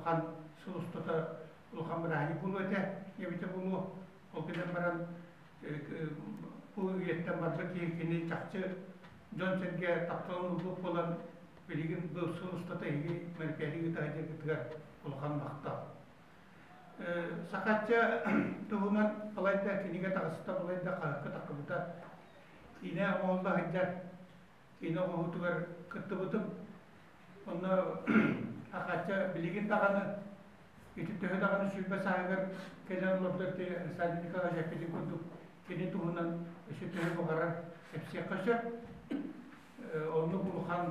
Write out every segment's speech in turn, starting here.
Улахан сыл устата улахан бырааһынньык буолуо этэ, эбитэ буолуо. Ол гынан баран бу үйэттэн барбыт киһи кини чахчы дьон-сэргэ тапталын ылбыт буолан билигин бу сыл устата эһиги мэлпээри ыыта сылдьаргытыгар улахан махтал. Сахачча туһунан балайда кинигэ таҕыста, балайда хаһыакка таххыбыта. Киинэ оҥоһулла сылдьар. Киинэ оҥоһуутугар кыттыбытым. Онно Сахачча билигин даҕаны ити төһө даҕаны 20 сааһыгар кэлэн олордор ити Александр Николаевич эппитин курдук кини туһунан өссө төһө баҕарар кэпсиэххэ сөп. Оннук улахан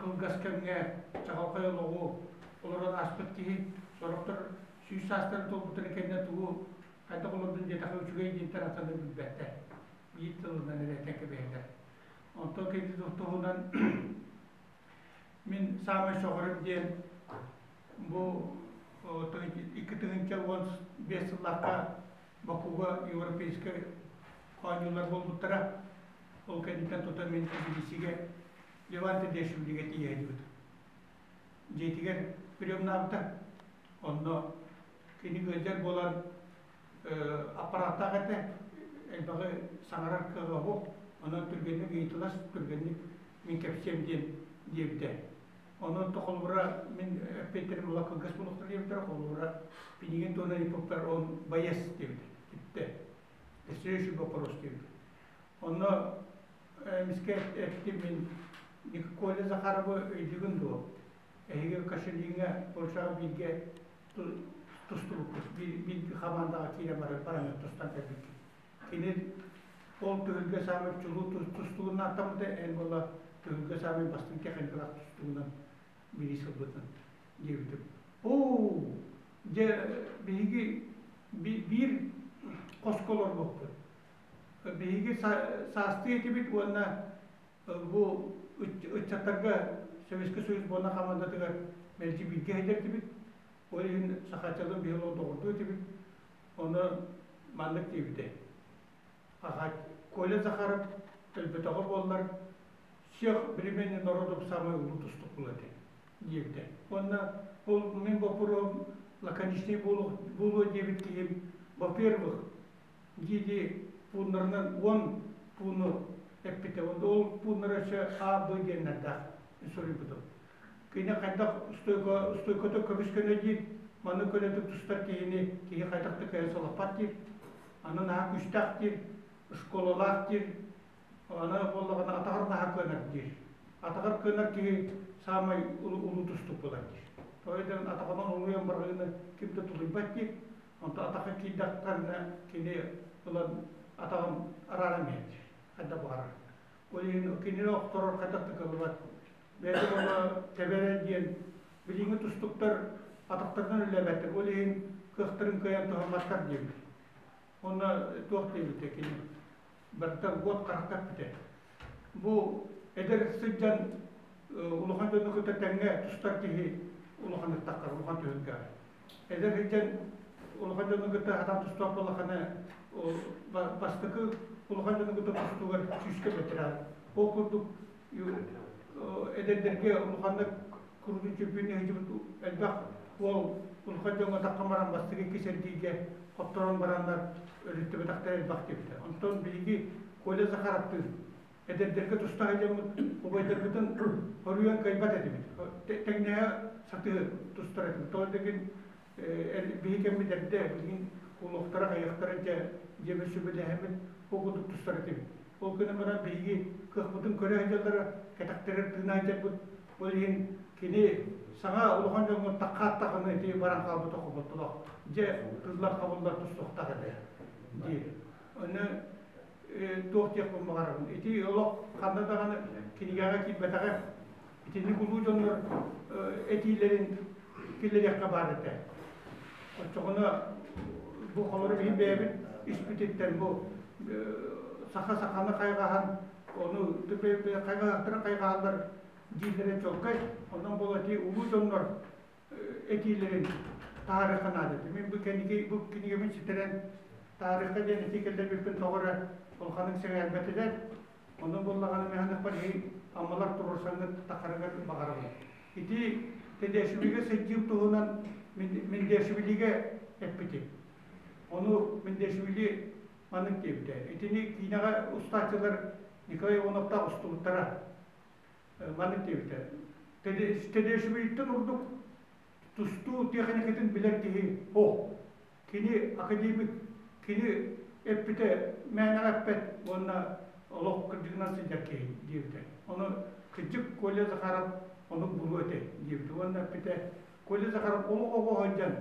кылгас кэмҥэ чаҕылхай олоҕу олорон ааспыт киһи сорохтор 100 саастарын туолбуттарын кэннэ тугу хайдах олордун диэтэххэ үчүгэй диэнтэн атыны билбэттэр. Биир тылынан эрэ этэн кэбиһэллэр. Онтон кини туһунан мин саамай сөҕөрүм диэн бу 2015 сыллаахха Бакуга европейскай оонньуулар буолбуттара. Ол кэнниттэн тута мин Тбилисигэ Леванте Дешвилигэ тиийэ сылдьыбытым. Дьиэтигэр приемнаабыта. Онно кини ыалдьар буолан аппарааттаах этэ, элбэҕи саҥарар кыаҕа суох, онон түргэнник ыйытылас, түргэнник мин кэпсиэм диэн диэбитэ. Онон холобура мин эппиэттэрим була кылгас буолуохтара диэбиттэрэ, холобура Пинигин туһунан ыйыппыппар он боец диэбитэ, бүттэ. Следующий вопрос диэбитэ. Онно эмискэ эттим мин Коля Захаровы өйдүүгүн дуо? Эһиги Кашелиҥҥа Польшаҕа бииргэ тустубуккут, биир хамаандаҕа киирэн баран баран тустан кэлбиккит. Кини ол түһүлгэ саамай чулуу тустугунан ааттаммыта, эн буола түһүлгэ саамай бастыҥ техникалаах тустугунан бириис ылбытын диэбитим. Оо, дьэ биһиги биир хоско олорбуппут. Биһиги саастыы этибит уонна бу ыччаттарга Советский Союз буолла хамаандатыгар мэлдьи бииргэ сылдьар Ол иһин Сахачалын биһиги олох доҕордуу этибит. Ону маннык диэбитэ. Коля Захаров өлбөтөҕө буоллар, всех времен народов самый улуу тустук буолуо этэ диэбитэ. Уонна ол мин боппуруоһум лаконичный буолуо диэбит киһим, во-первых, дии-дии пууннарынан 10 пууну эппитэ. Ол пууннара өссө А, Б диэннэрдээх суруйбутум. Кини хайдах стойка, стойката көбүс-көнө диир, маны көнөтүк тустар киһини киһи хайдах да кыайан салаппат диир. Аны наһаа күүстээх диир, школалаах диир, аны буоллаҕына атаҕар наһаа кыанар диир. Атаҕар кыанар киһи саамай улуу тустук буолар диир. Тоҕо диэн атаҕынан улуйан барыыны ким да тулуйбат диир. Онтон атахха киирдэхтэринэ кини ылан атаҕын арааран иһэр диир. Хайдах баҕарар. Ол иһин кинини охторор хайдах да кыаллыбат. Бэйэтэ буолла тэбэрэ диэн билиҥҥи тустуктар атахтарынан үлэлээбэттэр. Ол иһин кыахтарын кыайан туһамматтар диэбит. Уонна туох диэбитэ кини барыта уот харахта эппитэ. Бу эдэр сылдьан улахан дьону кытта тэҥҥэ тустар киһи улаханнык таххар, улахан түһүлгэҕэ. Эдэр сылдьан улахан дьону кытта сатаан тустаах буоллаххына, бастакы улахан дьону кытта тустуугар сүүскэ бэтэрээн. Ол курдук эдэрдэргэ улаханнык курдун чөмпүйүн сылдьыбыт элбэх уол улахан дьоҥҥо таххан баран бастакы икки сэргиигэ хотторон бараннар өлүттүбэтэхтэрэ элбэх диэбитэ. Онтон биһиги Коля Захаровтыын эдэрдэргэ туста сылдьаммыт убайдарбытын хоруйан кыайбат этибит. Тэҥнэһэ сатыы тустар этибит. Тоҕо диэкин биһи кэммит эрдэ билигин кулуохтара хайыахтара дьэ дьиэбит сүбэлэһэммит ол курдук тустар этибит. Ол гынан баран биһиги кыахпытын көрө сылдьаллара, кэтэхтэрэр тыына сылдьарбыт. Ол иһин кини саҥа улахан дьоҥҥо таххааттаҕына ити баран хаалбыта хомолтолоох. Дьэ тыллар хабыллар тустуохтаах этэ диир. Ону туох диэхпин баҕарабын. Ити олох ханна даҕаны кинигэҕэ киирбэтэҕэ. Итинник улуу дьоннор этиилэрин киллэриэххэ баар этэ. Оччоҕуна бу холоро биһи бэйэбит испититтэн бу саха саханы хайҕаһан ону хайҕаһахтарын хайҕаһаллар дииллэрэ чуолкай. Онон буола ити улуу дьоннор этиилэрин таарыха наада этэ. Мин бу кэнники бу кинигэбин ситэрэн таарыха диэн этии киллэрбиппин тоҕо эрэ улаханнык сэҥээрбэтилэр. Онон буоллаҕына мин саныахпар иһин Аммалар туруорсаҥҥыт тахарыгар баҕарабын. Ити Тедешвилигэ сылдьыым туһунан Мендешвилигэ эппитим. Ону Мендешвили маннык диэбитэ. Итини киинэҕэ устааччылар Николай Ивановтаах устубуттара. Маннык диэбитэ. Тедешвилиттэн ордук тустуу тиэхиньикэтин билэр киһи суох. Кини академик, кини эппитэ мээнэҕэ эппэт уонна олох кырдьыгынан сылдьар киһи диэбитэ. Ону кырдьык Коля Захаров онук булуо этэ диэбитэ. Уонна эппитэ Коля Захаров олох оҕо сылдьан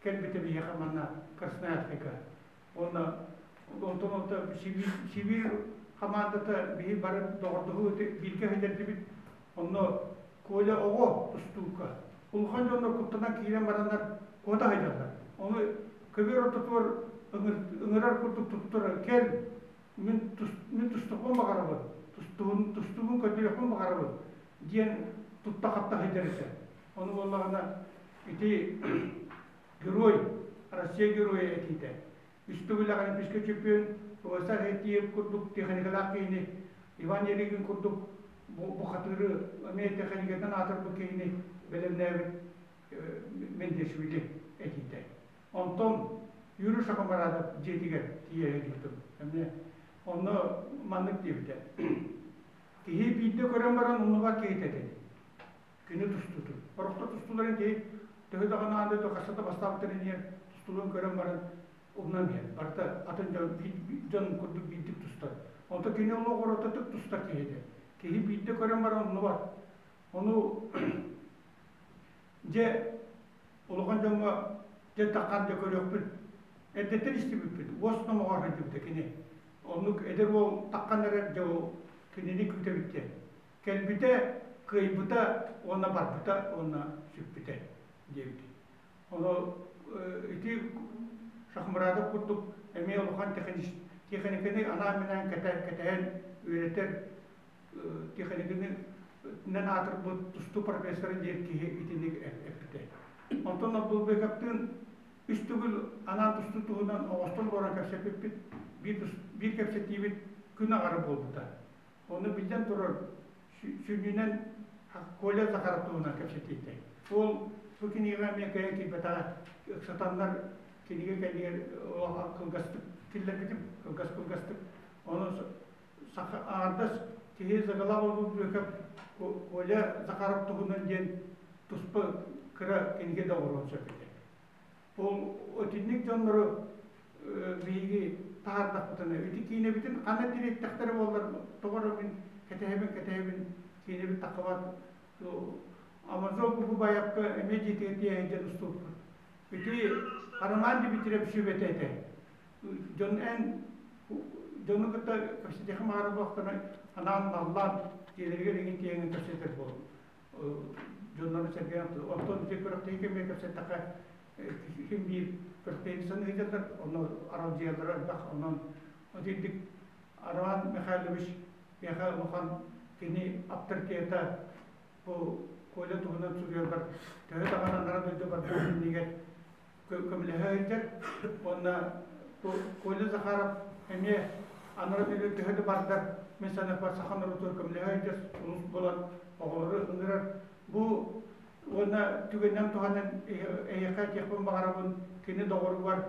кэлбитэ биһиэхэ манна Красноярскайга. Уонна онтон онто Сибиир хамаандата биһи бары доҕордоһуу бииргэ сылдьардыбыт. Онно Коля оҕо тустуука. Улахан дьоннор куттанан киирэн бараннар куота сылдьаллар. Ону көбүөр ортотугар ыҥырар курдук туттар кэл мин, мин тустуохпун баҕарабын, тустуубун көрдөрүөхпүн баҕарабын диэн тутта-хапта сылдьар этэ. Ону буоллаҕына ити герой, Россия геройа этиитэ. Үс төгүл Олимпийскай чемпион Василий Хайтиев курдук техникалаах киһини, Иван Ярыгин курдук бухатыыры эмиэ техникатынан аатырбыт киһини бэлэмнээбит Мендешвили этиитэ. Онтон Юрий Шахмарадов дьиэтигэр тиийэ сылдьыбытым. Эмиэ онно маннык диэбитэ. Киһи биирдэ көрөн баран умнубат киһитэ этэ. Кини тустуутун. Орохто тустууларын киһи төһө даҕаны аан дойду хаста да бастаабыттарын иһин тустууларын көрөн баран умнан иһэр. Барыта атын дьон, дьон курдук биирдик тустар. Онто кини олох орототук тустар киһи этэ. Киһи биирдэ көрөн баран умнубат. Ону дьэ улахан дьоҥҥо дьэ таххан дьэ көрүөхпүт. Эрдэттэн истибиппит. Уос номоҕор сылдьыбыта кини. Оннук эдэр уол таххан эрэр дьэ ол кинини күүтэбит диэн. Кэлбитэ, кыайбыта уонна барбыта уонна сүппүтэ диэбит. Ону ити Шахмурадов курдук эмиэ улахан техниканы анаан-минээн кэтэһэн үөрэтэр техниканы аатырбыт тустуу профессора диэн киһи итинник эппитэ. Онтон Абдулбековтыын үс төгүл анаан тустуу туһунан оҥостон олорон кэпсэппиппит, биир кэпсэтиибит күн аҕара буолбута. Ону биллэн турар, сүнньүнэн Коля Захаров туһунан кэпсэтиитэ. Ол бу кинигэҕэ эмиэ кыайан киирбэтэҕэ. Ыксатаннар кинигэ кэннигэр кылгастык киллэрбитим, кылгас-кылгастык. Ону саха аҥардас киһи заголовок Бүөкэп Коля Захаров туһунан диэн туспа кыра кинигэ да оҥоруон сөп этэ. Ол итинник дьоннору биһиги таһаардахпытына, ити киинэбитин ханна тириэттэхтэрэ буоллар, тоҕо эрэ мин кэтэһэбин-кэтэһэбин, киинэбит таххабат. Амазон бу байапка эмиэ дьиэтигэр тиэһэ дьон устубуппут. Ити Роман Дмитриев сүбэтэ этэ. Дьон эн дьону кытта кэпсэтиэххэ баҕарар буоллахтарына, анаан наллаан дьиэлэригэр иҥин тиэҥин кэпсэтэр буол. Дьоннору сэргээн оттон ити күрэхтэһии кэмигэр кэпсэттэххэ ким биир күрэхтэһиини саныһыйдаллар, онно аралдьыйаллара элбэх. Онон итинник Роман Михайлович миэхэ улахан кини авторитета бу Коля туһунан суруйарбар төһө даҕаны анараа дойду барбыт иннигэр көмөлөһө сылдьар. Уонна Коля Захаров эмиэ анараа дойду төһө да бардар, мин саныахпар саха норуотугар көмөлөһө сылдьар сулус буолан оҕолору ыҥырар. Бу уонна түгэнинэн туһанан эһиэхэ этиэхпин баҕарабын, кини доҕоругар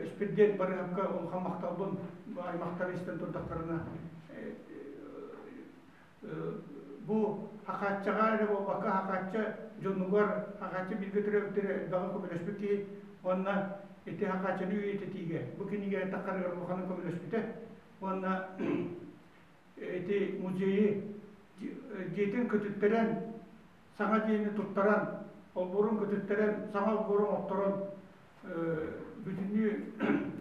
Испирдиэн Барыһапка улахан махталбын аймахтары истэн турдахтарына бу Хахааччаҕа эрэ буолбакка, Хахаачча дьонугар, Хахаачча бииргэ төрөөбүттэрэ элбэҕи көмөлөспүт киһи уонна ити Хахааччаны үйэтитиигэ бу кинигэ таххарыгар улаханнык көмөлөспүтэ уонна ити музейы дьиэтин көтүттэрэн, саҥа дьиэни туттаран, олбуорун көтүттэрэн, саҥа олбуорун отторон бүтүннүү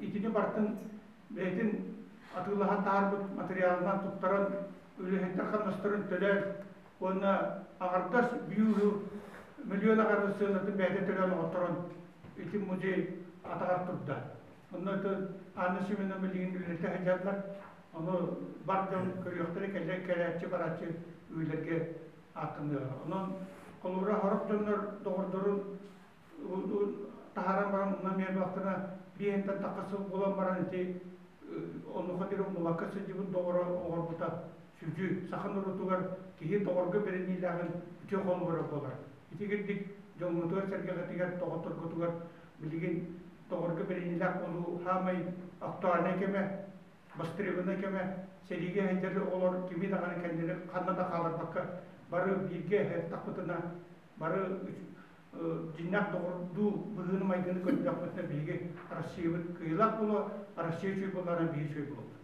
итини барытын бэйэтин атыылаһан таһаарбыт материалынан туттаран үлэһиттэр хамнастарын төлөөн уонна аҥардас бюру миллион аҥардас сыанатын бэйэтэ төлөөн оҥотторон ити музей атаҕар турда. Онно Анна Семеновна билигин үлэлэтэ сылдьаллар. Ону бар дьон көрүөхтэрэ, кэлээччи барааччы үйэлэргэ ааттаныаҕа. Онон холобура сорох дьоннор доҕордорун таһааран баран умнан биэрбэхтэринэ биэһинтэн тахха сыл буолан баран ити онуоха диэри умнубакка сылдьыбыт доҕоро оҥорбута сүдү саха норуотугар киһи доҕорго бэриниилээҕин үтүө холобура буолар. Итигирдик дьоҥҥутугар-сэргэҕитигэр, доҕотторгутугар билигин доҕорго бэриниилээх буолуу саамай актуальнай кэмэ, бастырыыбынай кэмэ. Сэриигэ сылдьар оҕолор кими даҕаны кэннилэр ханна да хааларбакка бары бииргэ сырыттахпытына, бары дьиҥнээх доҕордуу быһыыны-майгыны көрдөхпүтүнэ биһиги Россиябыт кыайыылаах буолуо, Россия үчүгэй буоллаҕына биһиги үчүгэй буолуохпут.